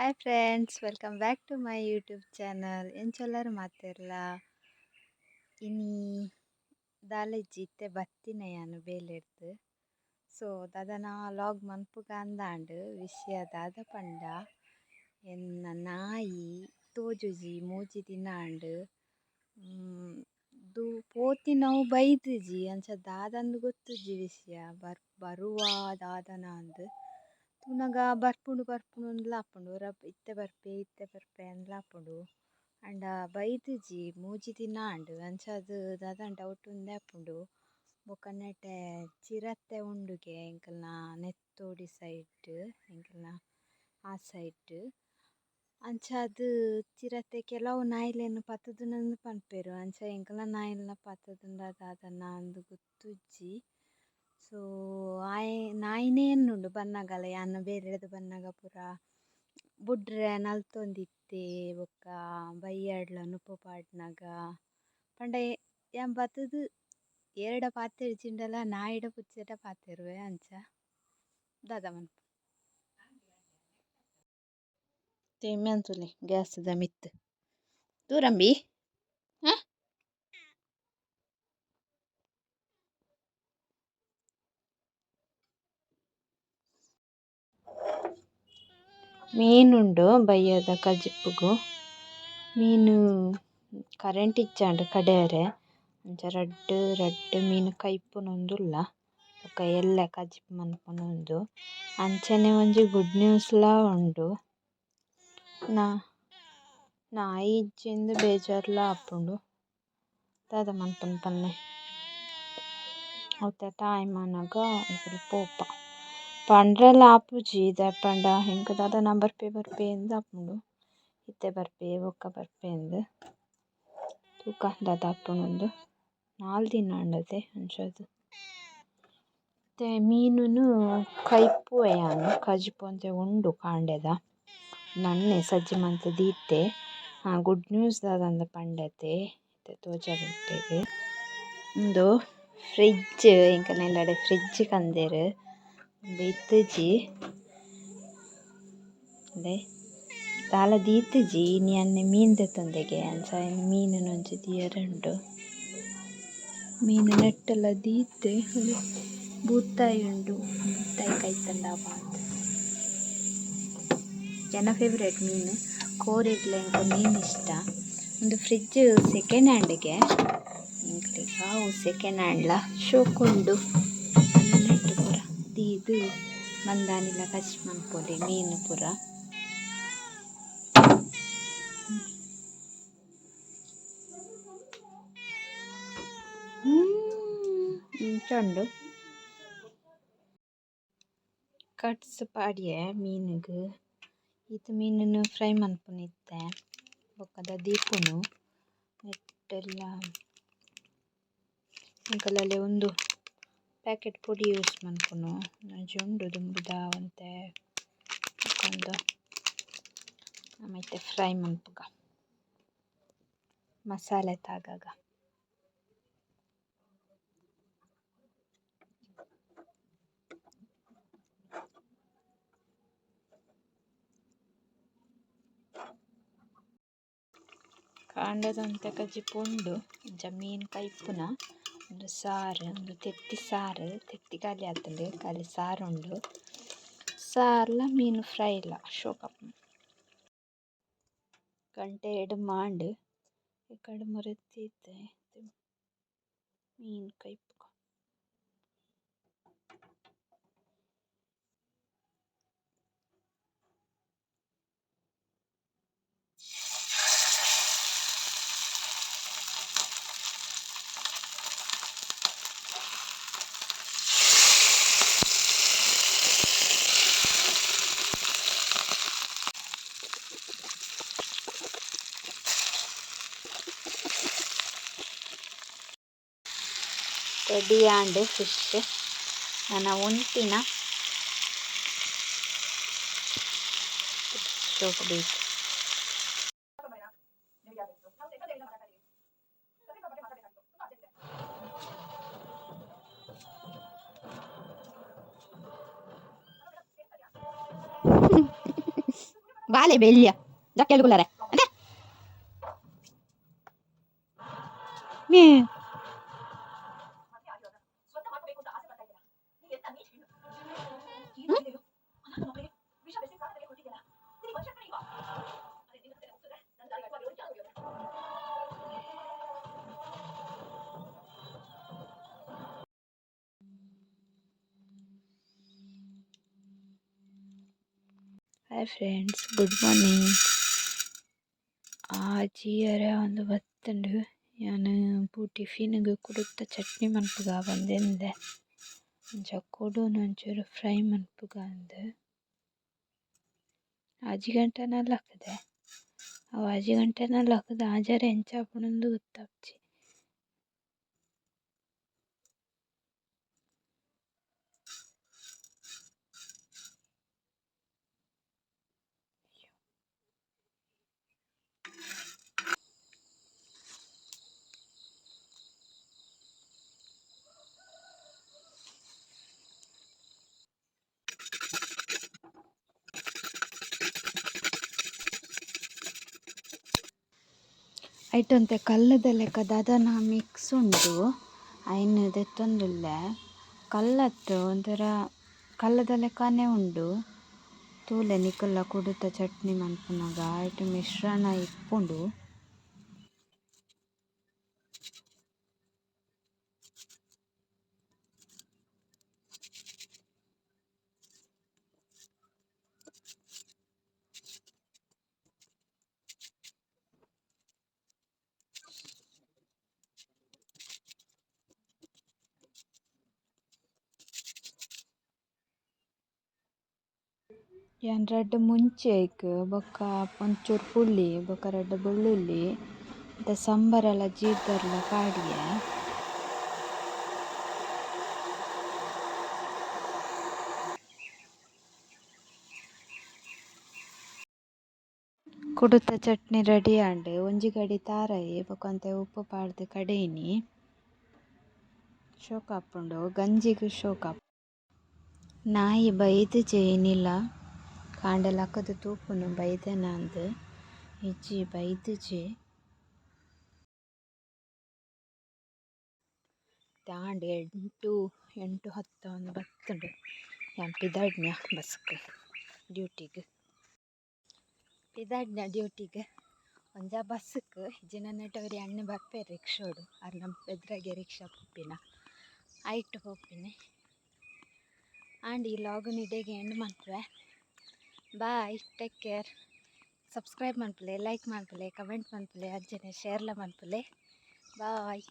Hi friends, welcome back to my YouTube channel. ಎಂಚೊಲ್ಲರ್ ಮಾತೆರ್ಲ ಇನಿ ದಾಲೆಜ್ಜಿ ಇತ್ತೆ ಬತ್ತಿನ ಯಾನ್ ಬೇಲೆಡ್ದ್. ಸೊ ದಾದನ ಲಾಗ್ ಮನ್ಪುಗ ಅಂದಾಂಡ್ ವಿಷಯ ದಾದ ಪಂಡ ಎನ್ನ ನಾಯಿ ತೋಜುಜಿ ಮೂಜಿ ದಿನ ಆಂಡ್. ಪೋತಿನವು ಬೈದುಜಿ ಅಂಚ ದಾದಂದ್ ಗೊತ್ತುಜ್ಜಿ ವಿಷಯ ಬರುವ ದಾದನ ಅಂದ್. ತೂನಗ ಬರ್ಪುಂಡು ಬರ್ಪುಂಡು ಅಂದ್ಲ ಆಪುಂಡು ಒರ ಇತ್ತೆ ಬರ್ಪೆ ಇತ್ತೆ ಬರ್ಪೆ ಅಂದ್ಲ ಆಪುಂಡು. ಆಂಡ ಬೈದುಜಿ ಮೂಜಿ ದಿನ ಆಂಡ್ ಅಂಚಾದ್ ದಾದಾನ ಡೌಟ್ ಉಂದೇ ಆಪುಂಡು. ಬೊಕ ನೆಟೆ ಚಿರತೆ ಉಂಡುಗೆ ಎಂಕಲ್ನ ನೆತ್ತೋಡಿ ಸೈಡ್ ಎಂಕಲ್ನ ಆ ಸೈಡ್ ಅಂಚಾದ್ ಚಿರತೆ ಕೆಲವು ನಾಯಿಲೆನ್ ಪತ್ತುದುಂಡು ಪನ್ಪೆರ್ ಅಂಚ ಎಂಕಲ್ನ ನಾಯಿಲ್ನ ಪತ್ತುದುಂಡ ದಾದನ ಅಂದ್ ಗೊತ್ತುಜ್ಜಿ. ಸೊ ಆಯೆ ನಾಯಿನೇ ಎನ್ನುಂಡು ಬನ್ನಗಲ ಯಾನ್ ಬೇಲೆಡ್ದ್ ಬನ್ನಗ ಪೂರ ಬುಡ್ರೆ ನಲ್ತೊಂದಿತ್ತೆ ಬೊಕ್ಕ ಬಯ್ಯಡ್ಲ ನುಪ್ಪು ಪಾಡ್ನಗ ಪಂಡ ಯಾನ್ ಬತ್ತುದು ಏರ್ಡ ಪಾತೆರ್ಜಿಂಡಲ ನಾಯಿಡ ಪುಚ್ಚೆಡ ಪಾತೆರುವೆ ಅಂಚ ದಾದ ಮನ್ಪು. ತೇಮ್ಯಂತುಲೆ ಗ್ಯಾಸ್ದ ಮಿತ್ತ್ ದೂರಂಬಿ ಹ ಮೀನುಂಡು ಬಯ್ಯದ ಕಜಿಪುಗು ಮೀನು ಕರೆಂಟ್ ಇಜ್ಜಾಂಡ್ ಕಡೆಯರೆ ಅಂಚ ರಡ್ಡ್ ರಡ್ಡ್ ಮೀನು ಕೈಪುನೊಂದುಲ್ಲ ಬೊಕ ಎಲ್ಲೆ ಕಜಿಪು ಮನ್ಪುನುಂದು ಅಂಚನೆ ಒಂಜಿ ಗುಡ್ ನ್ಯೂಸ್ ಲ ಉಂಡು. ನಾಯಿ ಇಜ್ಜಿಂದ್ ಬೇಜಾರ್ಲ ಆಪುಂಡು ದಾದ ಮನ್ಪುನು ಪನ್ನೆ ಐತ ಟೈಮ್ ಆನಗ ಎಂಕುಲು ಪೋಪ ಪಂಡ್ರೆಲ ಆಪುಜಿ ದಾಯೆ ಪಂಡ ಎಂಕ್ ದಾದನ ಬರ್ಪೆ ಬರ್ಪೆ ಇಂದ್ ಆಪುಂಡು ಇತ್ತೆ ಬರ್ಪೆ ಬೊಕ ಬರ್ಪೆ ಇಂದ್ ತೂಕ ದಾದ ಆಪುಂಡು 4 ದಿನ ಆಂಡತೆ ಅಂಚಾದ್ ಇತ್ತೆ ಮೀನುನು ಕೈಪುವೆ ಯಾನ್ ಕಜಿಪು ಒಂತೆ ಉಂಡು ಕಾಂಡೆದ ನನ್ನೆ ಸಜ್ಜಿ ಮಂತ್ ದೀತೆ ಗುಡ್ ನ್ಯೂಸ್ ದಾದಂದ್ ಪಂಡತೆ ಇತ್ತೆ ತೋಜಾವೆ ನಿಕ್ಲೆಗ್ ಉಂದು ಫ್ರಿಡ್ಜ್ ಎಂಕಲ್ನ ಇಲ್ಲಡೆ ಫ್ರಿಡ್ಜ್ ಕಂದೆರ್ ಉಂದು ಇತ್ತುಜಿ ದಾಲ ದೀತುಜಿ ಇನಿ ಅನ್ನೆ ಮೀನ್ ದೆತ್ತೊಂದೆಗೆ ಅಂಚ ಮೀನುನು ಒಂಜಿ ದೀಯರೆ ಉಂಡು ಮೀನು ನೆಟ್ಟಲ ದೀತೆ ಬೂತಾಯಿ ಉಂಡು ಬೂತಾಯಿ ಕೈತಂಡ ಬಾತ್ ಎನ್ನ ಫೇವರೇಟ್ ಮೀನು ಕೋರಿಡ್ಲ ಎಂಕ್ ಮೀನು ಇಷ್ಟ. ಉಂದು ಫ್ರಿಡ್ಜ್ ಸೆಕೆಂಡ್ ಹ್ಯಾಂಡ್ಗೆ ಎಂಕ್ಲೆಗ್ ಅವು ಸೆಕೆಂಡ್ ಹ್ಯಾಂಡ್ಲ ಶೋಕುಂಡು ನೆಟ್ಟ್ ಪೂರ ದೀದ್ ಮಂದಾನಿಲ ಕಜಿಪು ಮನ್ಪೊಲಿ ಮೀನು ಪೂರ. ಇಂಚ ಉಂಡು ಕಟ್ಸ್ ಪಾಡ್ಯೆ ಮೀನುಗು ಈತ್ ಮೀನುನು ಫ್ರೈ ಮನ್ಪುನು ಇತ್ತೆ ಬೊಕ್ಕದ ದೀಪುನು ನೆಟ್ಟೆಲ್ಲ ಎಂಕಲಲೆ ಉಂದು ಪ್ಯಾಕೆಟ್ ಪೊಡಿ ಯೂಸ್ ಮನ್ಪುನು ಒಂಜಿ ಉಂಡು ದುಂಬುದ ಒಂತೆ ಬೊಕ ನಮ ಇತ್ತೆ ಫ್ರೈ ಮನ್ಪುಗ ಮಸಾಲೆ ತಾಗಗ. ಕಾಂಡೆದ ಒಂತೆ ಕಜಿಪು ಉಂಡು ಅಂಚ ಮೀನ್ ಕೈಪುನ ಉಂದು ಸಾರು ಉಂದು ತೆತ್ತಿ ಸಾರು ತೆತ್ತಿ ಖಾಲಿ ಆತುಂಡು ಖಾಲಿ ಸಾರು ಉಂಡು ಸಾರ್ಲ ಮೀನು ಫ್ರೈ ಲ ಶೋಕಾಪುಂಡು. ಗಂಟೆ ಎಡ್ಮ ಆಂಡ್ ಕಡು ಮುರಿದಿತ್ತೆ ಮೀನ್ ಕೈಪುಗ. ರೆಡಿ ಆಂಡ್ ಫಿಶ್ ನನ ಉಂತಿನ ಶೋಕು ಬೇಕು. ಬಾಲೆ ಬೆಲ್ಯ ಜಕ್ಕೆಲು ಕುಲ್ಲರೆ ಅಂತೆ May. Hi friends, good morning. ಆಜಿಯರ ಒಂದು ಬತ್ತುಂಡು. ಯಾನ್ ಪೂ ಟಿಫಿನ್ ಗ್ ಕುಡುತ ಚಟ್ನಿ ಮನ್ಪುಗ ಪಂದ್ ಎನ್ನುದೆ. ಅಂಚ ಕುಡುನು ಒಂಚೂರು ಫ್ರೈ ಮನ್ಪುಗ ಅಂದ್. ಆಜಿ ಗಂಟೆನ ಲಕುದೆ. ಅವು ಆಜಿ ಗಂಟೆನ ಲಕುದು ಆಜರೆ ಎಂಚ ಆಪುಂಡು ಗೊತ್ತಾಪುಜಿ. ಐಟ್ ಒಂತೆ ಕಲ್ಲುದ ಲೆಕ ದಾದನ ಮಿಕ್ಸ್ ಉಂಡು ಐನ್ ದೆತ್ತೊಂದುಲ್ಲೆ ಕಲ್ಲತ್ತ್ ಒಂತರ ಕಲ್ಲುದ ಲೆಕನೆ ಉಂಡು ತೂಲೆ ನಿಕುಲ್ಲ ಕುಡುತ ಚಟ್ನಿ ಮನ್ಪುನಗ ಐಟ್ ಮಿಶ್ರಣ ಇಪ್ಪುಂಡು. ಯಾನ್ ರಡ್ಡ್ ಮುಂಚಿ ಐಕ್ ಬೊಕ್ಕ ಒಂಚೂರು ಪುಳಿ ಬೊಕ್ಕ ರಡ್ಡ್ ಬೊಳ್ಳುಳ್ಳಿ ಒಂತೆ ಸಾಂಬಾರೆಲ ಜೀರ್ದರಿಲ ಪಾಡಿಯೆ. ಕುಡುತ ಚಟ್ನಿ ರೆಡಿ ಆಂಡ್. ಒಂಜಿ ಗಡಿ ತಾರಾಯಿ ಬೊಕ ಒಂತೆ ಉಪ್ಪು ಪಾಡ್ದ್ ಕಡೆಯಿನಿ. ಶೋಕು ಆಪುಂಡು ಗಂಜಿಗ್ ಶೋಕು ಆಪುಂಡು. ನಾಯಿ ಬೈದುಜೆ ಇನಿಲ ಕಾಂಡೆ ಲಕುದು ತೂಪುನು ಬೈದೆನ ಅಂದ್ ಇಜ್ಜಿ ಬೈದುಜೆ. ಆಂಡ್ ಎಂಟು 8:10 ಆವೊಂದು ಬತ್ತುಂಡು ಯಾನ್ ಪಿದಾಡ್ನ ಬಸ್ಕ್ ಡ್ಯೂಟಿಗ್. ಪಿದಾಡ್ನ ಡ್ಯೂಟಿಗ್ ಒಂಜ ಬಸ್ಕ್ ಇಜ್ಜಿಂಡ ನೆಟ ಒರಿ ಅಣ್ಣೆ ಬರ್ಪೆರ್ ರಿಕ್ಷೋಡು ಅರ್ನ ಎದುರಾಗೆ ರಿಕ್ಷಾ ಪೋಪಿನ ಐಟ್ ಪೋಪಿನಿ. ಆಂಡ್ ಈ ಲಾಗ್ ಇಡೆಗ್ ಎಂಡ್ ಮನ್ಪುವೆ. Bye, take care. ಸಬ್ಸ್ಕ್ರೈಬ್ ಮನ್ಪುಲೆ, ಲೈಕ್ ಮನ್ಪುಲೆ, ಕಮೆಂಟ್ ಮನ್ಪುಲೆ, ಅಂಚನೆ ಶೇರ್ಲ ಮನ್ಪುಲೆ. ಬಾಯ್.